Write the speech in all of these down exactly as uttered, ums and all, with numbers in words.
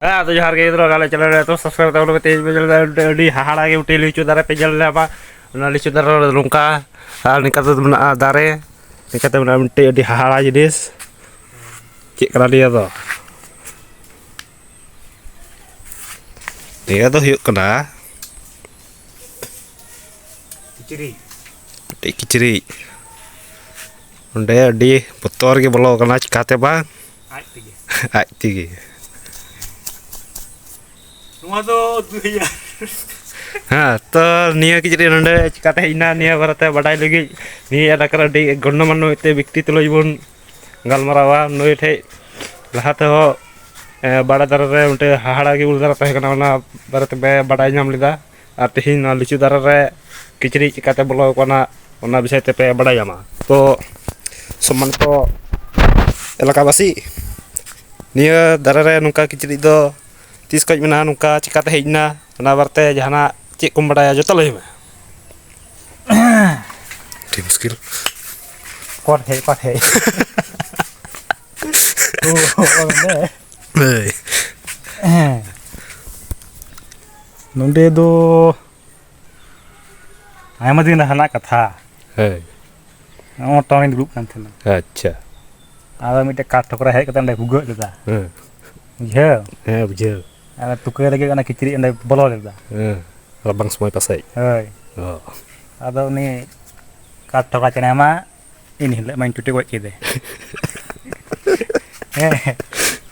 ᱦᱮᱸ, ᱟᱫᱚ ᱡᱚᱦᱟᱨ ᱜᱮ ᱜᱤᱫᱽᱨᱟᱹ, ᱟᱞᱮ ᱪᱮᱱᱮᱞ ᱨᱮ ᱮᱛᱚ ᱥᱟᱵᱥᱠᱨᱟᱭᱤᱵ ᱛᱟᱵᱚᱱ ᱯᱮ᱾ ᱛᱮᱦᱮᱧ ᱵᱚᱱ ᱧᱮᱞ ᱮᱫᱟ ᱟᱹᱰᱤ, ᱟᱹᱰᱤ ᱦᱟᱦᱟᱲᱟ ᱜᱮ ᱢᱤᱫᱴᱮᱡ ᱞᱤᱪᱩ ᱫᱟᱨᱮ ᱯᱮ ᱧᱮᱞ ᱧᱟᱢᱟ᱾ ᱚᱱᱟ ᱞᱤᱪᱩ ᱫᱟᱨᱮ ᱨᱮ ᱱᱚᱝᱠᱟ, ᱟᱨ ᱱᱤᱝᱠᱟ ᱛᱮ ᱢᱮᱱᱟᱜᱼᱟ ᱫᱟᱨᱮ, ᱱᱤᱝᱠᱟ ᱛᱮ ᱢᱮᱱᱟᱜᱼᱟ ᱢᱤᱫᱴᱮᱡ ᱟᱹᱰᱤ ᱦᱟᱦᱟᱲᱟ ᱡᱤᱱᱤᱥ᱾ ᱪᱮᱫ ᱠᱟᱱᱟ ᱱᱤᱭᱟᱹ ᱫᱚ? ᱱᱤᱭᱟᱹ ᱫᱚ ᱦᱩᱭᱩᱜ ᱠᱟᱱᱟ ᱠᱤᱪᱨᱤᱡ᱾ ᱢᱤᱫᱴᱮᱡ ᱠᱤᱪᱨᱤᱡ᱾ ᱚᱸᱰᱮ ᱟᱹᱰᱤ ᱵᱚᱛᱚᱨ ᱜᱮ ᱵᱚᱞᱚ ᱟᱠᱟᱱᱟ, ᱪᱤᱠᱟᱛᱮ ᱵᱟᱝ? ᱟᱡ ᱛᱮᱜᱮ᱾ ᱟᱡ ᱛᱮᱜᱮ᱾ ᱱᱚᱣᱟ ᱫᱚ ᱫᱩ ᱦᱟᱡᱟᱨ᱾ ᱦᱮᱸ, ᱛᱚ ᱱᱤᱭᱟᱹ ᱠᱤᱪᱨᱤᱡ ᱱᱚᱰᱮ ᱪᱤᱠᱟᱛᱮ ᱦᱮᱡ ᱮᱱᱟ, ᱱᱤᱭᱟᱹ ᱵᱟᱨᱮᱛᱮ ᱵᱟᱰᱟᱭ ᱞᱟᱹᱜᱤᱫ ᱱᱤᱭᱟᱹ ᱮᱞᱟᱠᱟ ᱨᱮ ᱟᱹᱰᱤ ᱜᱚᱱᱱᱚᱢᱟᱱᱱᱚ ᱢᱤᱫᱴᱮᱡ ᱵᱮᱠᱛᱤ ᱛᱩᱞᱩᱡ ᱵᱚᱱ ᱜᱟᱞᱢᱟᱨᱟᱣᱟ᱾ ᱱᱩᱭ ᱴᱷᱮᱡ ᱞᱟᱦᱟ ᱛᱮᱦᱚᱸ, ᱮ, ᱵᱟᱲᱮ ᱫᱟᱨᱮ ᱨᱮ ᱢᱤᱫᱴᱮᱡ ᱦᱟᱦᱟᱲᱟ ᱜᱮ ᱩᱞ ᱫᱟᱨᱮ ᱛᱟᱦᱮᱸ ᱠᱟᱱᱟ, ᱚᱱᱟ ᱵᱟᱨᱮ ᱛᱮᱯᱮ ᱵᱟᱰᱟᱭ ᱧᱟᱢ ᱞᱮᱫᱟ᱾ ᱟᱨ ᱛᱮᱦᱮᱧ ᱱᱚᱣᱟ ᱞᱤᱪᱩ ᱫᱟᱨᱮ ᱨᱮ ᱠᱤᱪᱨᱤᱡ ᱪᱤᱠᱟᱛᱮ ᱵᱚᱞᱚ ᱟᱠᱟᱱᱟ, ᱚᱱᱟ ᱵᱤᱥᱚᱭ ᱛᱮᱯᱮ ᱵᱟᱰᱟᱭ ᱧᱟᱢᱟ᱾ ᱛᱚ, ᱥᱚᱢᱢᱟᱱᱤᱛᱚ ᱮᱞᱟᱠᱟᱵᱟᱥᱤ, ᱱᱤᱭᱟᱹ ᱫᱟᱨᱮ ᱨᱮ ᱱᱚᱝᱠᱟ ᱠᱤᱪᱨᱤᱡ ᱫᱚ ᱛᱤᱥ ᱠᱷᱚᱡ ᱢᱮᱱᱟᱜᱼᱟ, ᱱᱚᱝᱠᱟ ᱪᱤᱠᱟᱛᱮ ᱦᱮᱡ ᱮᱱᱟ, ᱚᱱᱟ ᱵᱟᱨᱮᱛᱮ ᱡᱟᱦᱟᱱᱟᱜ ᱪᱮᱫ ᱠᱚᱢ ᱵᱟᱰᱟᱭᱟ, ᱡᱚᱛᱚ ᱞᱟᱹᱭ ᱢᱮ᱾ ᱟᱹᱰᱤ ᱢᱩᱥᱠᱤᱞ᱾ ᱚᱠᱟ ᱴᱷᱮᱡ, ᱚᱠᱟ ᱴᱷᱮᱡ? ᱳ, ᱚ, ᱱᱚᱰᱮ᱾ ᱦᱳᱭ᱾ ᱦᱮᱸ᱾ ᱱᱚᱰᱮ ᱫᱚ ᱟᱭᱢᱟ ᱫᱤᱱ ᱞᱟᱦᱟᱱᱟᱜ ᱠᱟᱛᱷᱟ᱾ ᱦᱳᱭ᱾ ᱱᱚᱜᱼᱚ ᱴᱟᱣᱩᱱ ᱨᱤᱧ ᱫᱩᱲᱩᱵ ᱠᱟᱱ ᱛᱟᱦᱮᱱᱟ᱾ ᱟᱪᱪᱷᱟ᱾ ᱟᱫᱚ ᱢᱤᱫᱴᱮᱡ ᱠᱟᱴ ᱴᱷᱚᱠᱨᱟ ᱦᱮᱡ ᱠᱟᱛᱮ ᱚᱸᱰᱮ ᱵᱷᱩᱜᱟᱹᱜ ᱞᱮᱫᱟ᱾ ᱦᱮᱸ᱾ ᱵᱩᱡᱷᱟᱹᱣ? ᱦᱮᱸ, ᱵᱩᱡᱷᱟᱹᱣ᱾ ᱟᱫᱚ ᱛᱩᱠᱟᱹᱭ ᱞᱟᱹᱜᱤᱫ ᱚᱱᱟ ᱠᱤᱪᱨᱤᱡ ᱚᱸᱰᱮ ᱵᱚᱞᱚ ᱞᱮᱫᱟ᱾ ᱦᱮᱸ, ᱨᱟᱵᱟᱝ ᱥᱚᱢᱚᱭ ᱯᱟᱥᱮᱡ᱾ ᱦᱳᱭ᱾ ᱚ᱾ ᱟᱫᱚ ᱩᱱᱤ ᱠᱟᱴ ᱴᱷᱚᱠᱨᱟ ᱪᱮᱬᱮ ᱢᱟ ᱤᱱ ᱦᱤᱞᱳᱜ ᱢᱟᱧ ᱪᱩᱴᱤ ᱜᱚᱡ ᱠᱮᱫᱮ᱾ ᱦᱮᱸ᱾ ᱦᱮᱸ᱾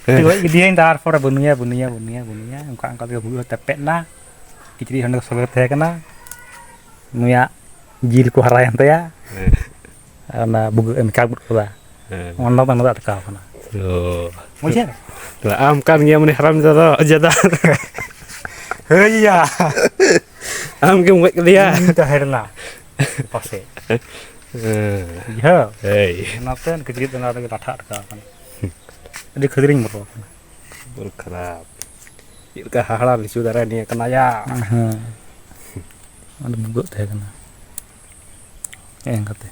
ᱪᱩᱴᱤ ᱜᱚᱡ ᱠᱮᱫᱮᱭᱟᱹᱧ, ᱛᱟᱨᱯᱚᱨᱮ ᱵᱟᱹᱱᱩᱭᱟ, ᱵᱟᱹᱱᱩᱭᱟ, ᱵᱟᱹᱱᱩᱭᱟ, ᱵᱟᱹᱱᱩᱭᱟ, ᱚᱱᱠᱟ ᱚᱱᱠᱟ ᱛᱮᱜᱮ ᱵᱷᱩᱜᱟᱹᱜ ᱛᱮᱯᱮᱫ ᱮᱱᱟ᱾ ᱠᱤᱪᱨᱤᱡ ᱦᱚᱸ ᱚᱸᱰᱮ ᱥᱚᱸᱜᱮ ᱛᱟᱦᱮᱸ ᱠᱟᱱᱟ᱾ ᱱᱩᱭᱟᱜ ᱡᱤᱞ ᱠᱚ ᱦᱟᱨᱟᱭᱮᱱ ᱛᱟᱭᱟ᱾ ᱦᱮᱸ᱾ ᱟᱨ ᱚᱱᱟ ᱵᱷᱩᱜᱟᱹᱜ ᱮ ᱢᱮᱠᱟᱯ ᱜᱚᱫ ᱠᱟᱫᱟ᱾ ᱦᱮᱸ᱾ ᱚᱱᱟ ᱫᱚ ᱚᱱᱟ ᱫᱚ ᱟᱴᱠᱟᱣ ᱠᱟᱱᱟ᱾ ᱚ᱾ ᱵᱩᱡᱷᱟᱹᱣ? ᱛᱟᱦᱞᱮ ᱟᱢ ᱠᱟᱱ ᱜᱮᱭᱟᱢ ᱩᱱᱤ ᱦᱟᱨᱟᱢ ᱡᱟᱫᱟ, ᱡᱟᱫᱟ᱾ ᱦᱳᱭ ᱭᱟ᱾ ᱟᱢ ᱜᱮᱢ ᱜᱚᱡ ᱠᱮᱫᱮᱭᱟ᱾ ᱤᱧ ᱛᱟᱦᱮᱸ ᱞᱮᱱᱟ ᱯᱟᱥᱮ᱾ ᱦᱮᱸ᱾ ᱵᱩᱡᱷᱟᱹᱣ? ᱦᱳᱭ᱾ ᱚᱱᱟᱛᱮ ᱠᱤᱪᱨᱤᱡ ᱫᱚ ᱚᱱᱟ ᱨᱮᱜᱮ ᱞᱟᱴᱷᱟ ᱟᱴᱠᱟᱣ ᱠᱟᱱᱟ᱾ ᱟᱹᱰᱤ ᱠᱷᱟᱹᱛᱤᱨᱤᱧ ᱵᱚᱞᱚ ᱟᱠᱟᱱᱟ᱾ ᱵᱚᱞ ᱠᱷᱟᱨᱟᱯ᱾ ᱪᱮᱫ ᱞᱮᱠᱟ ᱦᱟᱦᱟᱲᱟ ᱞᱤᱪᱩ ᱫᱟᱨᱮ ᱱᱤᱭᱟᱹ ᱠᱟᱱᱟ ᱭᱟ᱾ ᱦᱮᱸ᱾ ᱚᱸᱰᱮ ᱵᱷᱩᱜᱟᱹᱜ ᱛᱟᱦᱮᱸ ᱠᱟᱱᱟ᱾ ᱮᱢ ᱠᱟᱛᱮ᱾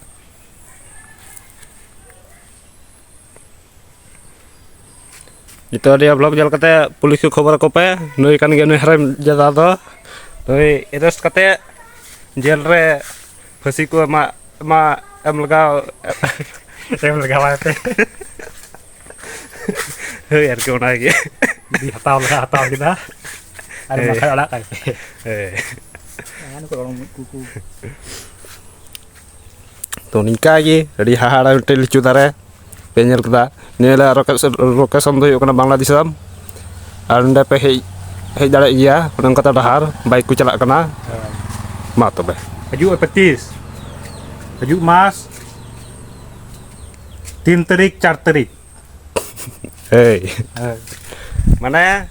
ᱱᱤᱛᱚᱜ ᱱᱤᱭᱟᱹ ᱵᱷᱞᱚᱜ ᱧᱮᱞ ᱠᱟᱛᱮ ᱯᱩᱞᱤᱥ ᱠᱚ ᱠᱷᱚᱵᱚᱨ ᱟᱠᱚ ᱯᱮ, ᱱᱩᱭ ᱠᱟᱱ ᱜᱮᱭᱟ ᱱᱩᱭ ᱦᱟᱨᱟᱢ ᱡᱟᱫᱟ ᱫᱚ᱾ ᱱᱩᱭ ᱮᱨᱮᱥᱴ ᱠᱟᱛᱮ ᱡᱮᱞ ᱨᱮ ᱯᱷᱟᱹᱥᱤ ᱠᱚ ᱮᱢᱟ, ᱮᱢᱟ, ᱮᱢ ᱞᱟᱜᱟᱣ᱾ ᱮᱢ ᱞᱟᱜᱟᱣᱟᱭ ᱯᱮ᱾ ᱦᱳᱭ, ᱟᱨᱠᱤ ᱚᱱᱟᱜᱮ᱾ ᱡᱩᱫᱤ ᱦᱟᱛᱟᱣ ᱞᱮᱠᱷᱟᱱ ᱦᱟᱛᱟᱣ ᱠᱮᱫᱟ, ᱟᱨ ᱦᱮᱸ᱾ ᱵᱟᱠᱷᱟᱱ ᱟᱲᱟᱜ ᱠᱟᱭ ᱯᱮ᱾ ᱦᱮᱸ᱾ ᱟᱨ ᱱᱩᱠᱩ ᱦᱚᱲ ᱢᱩᱡ ᱠᱩᱠᱩ᱾ ᱛᱚ, ᱱᱤᱝᱠᱟ ᱜᱮ ᱟᱹᱰᱤ ᱦᱟᱦᱟᱲᱟ ᱢᱤᱫᱴᱮᱡ ᱞᱤᱪᱩ ᱫᱟᱨᱮ ᱯᱮ ᱧᱮᱞ ᱠᱮᱫᱟ᱾ ᱱᱤᱭᱟᱹ ᱨᱮᱭᱟᱜ ᱞᱳᱠᱮᱥᱚᱱ, ᱞᱳᱠᱮᱥᱚᱱ ᱫᱚ ᱦᱩᱭᱩᱜ ᱠᱟᱱᱟ ᱵᱟᱝᱞᱟ ᱫᱤᱥᱚᱢ᱾ ᱟᱨ ᱱᱚᱸᱰᱮ ᱯᱮ ᱦᱮᱡ, ᱦᱮᱡ ᱫᱟᱲᱮᱭᱟᱜ ᱜᱮᱭᱟ, ᱚᱱᱮ ᱚᱱᱠᱟᱛᱮ ᱰᱟᱦᱟᱨ ᱵᱟᱭᱤᱠ ᱠᱚ ᱪᱟᱞᱟᱜ ᱠᱟᱱᱟ᱾ ᱦᱳᱭ᱾ ᱢᱟ ᱛᱚᱵᱮ᱾ ᱦᱤᱡᱩᱜ ᱯᱮ ᱛᱤᱥ? ᱦᱤᱡᱩᱜ ᱢᱟᱥ ᱛᱤᱱ ᱛᱟᱹᱨᱤᱠᱷ, ᱪᱟᱨ ᱛᱟᱹᱨᱤᱠᱷ᱾ ᱦᱮᱭ᱾ ᱦᱳᱭ᱾ ᱢᱟᱱᱮ,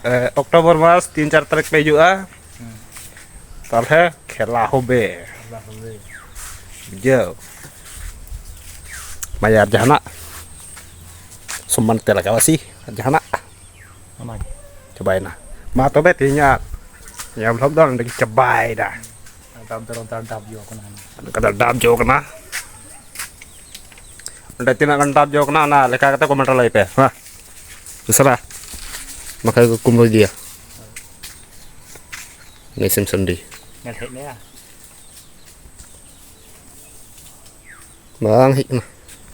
ᱮ, ᱚᱠᱴᱳᱵᱚᱨ ᱢᱟᱥ ᱛᱤᱱ ᱪᱟᱨ ᱛᱟᱹᱨᱤᱠᱷ ᱯᱮ ᱦᱤᱡᱩᱜᱼᱟ᱾ ᱦᱩᱸ᱾ ᱛᱟᱦᱞᱮ ᱠᱷᱮᱞᱟ ᱦᱚᱵᱮ᱾ ᱠᱷᱮᱞᱟ ᱦᱚᱵᱮ᱾ ᱵᱩᱡᱷᱟᱹᱣ᱾ ᱢᱟ ᱭᱟᱨ, ᱡᱟᱦᱟᱱᱟᱜ ᱥᱚᱢᱢᱟᱱ ᱛᱮ ᱞᱟᱜᱟᱣᱟ ᱥᱤ, ᱡᱟᱦᱟᱱᱟᱜ᱾ ᱚᱱᱟᱜᱮ᱾ ᱪᱟᱵᱟᱭᱮᱱᱟ᱾ ᱢᱟ ᱛᱚᱵᱮ ᱛᱮᱦᱮᱧᱟᱜ ᱱᱤᱭᱟᱹ ᱵᱷᱞᱚᱜ ᱫᱚ ᱱᱚᱸᱰᱮ ᱜᱮ ᱪᱟᱵᱟᱭᱮᱱᱟ᱾ ᱰᱟᱵ ᱫᱚ ᱰᱟᱵ ᱡᱚ ᱠᱟᱱᱟ᱾ ᱱᱚᱝᱠᱟ ᱫᱚ ᱰᱟᱵ ᱡᱚ ᱠᱟᱱᱟ᱾ ᱚᱸᱰᱮ ᱛᱤᱱᱟᱹᱜ ᱜᱟᱱ ᱰᱟᱵ ᱡᱚ ᱠᱟᱱᱟ, ᱚᱱᱟ ᱞᱮᱠᱟ ᱠᱟᱛᱮ ᱠᱚᱢᱮᱱᱴ ᱨᱮ ᱞᱟᱹᱭ ᱯᱮ᱾ ᱦᱮᱸ᱾ ᱩᱥᱟᱹᱨᱟ᱾ ᱵᱟᱠᱷᱟᱡ ᱠᱚ ᱠᱩᱢᱵᱽᱲᱩ ᱤᱫᱤᱭᱟ᱾ ᱱᱤᱥᱤᱢ ᱥᱟᱺᱰᱤ᱾ ᱧᱮᱞ ᱦᱮᱡ ᱞᱮᱭᱟ᱾ ᱵᱟᱝ ᱦᱮᱡ ᱠᱟᱱᱟ᱾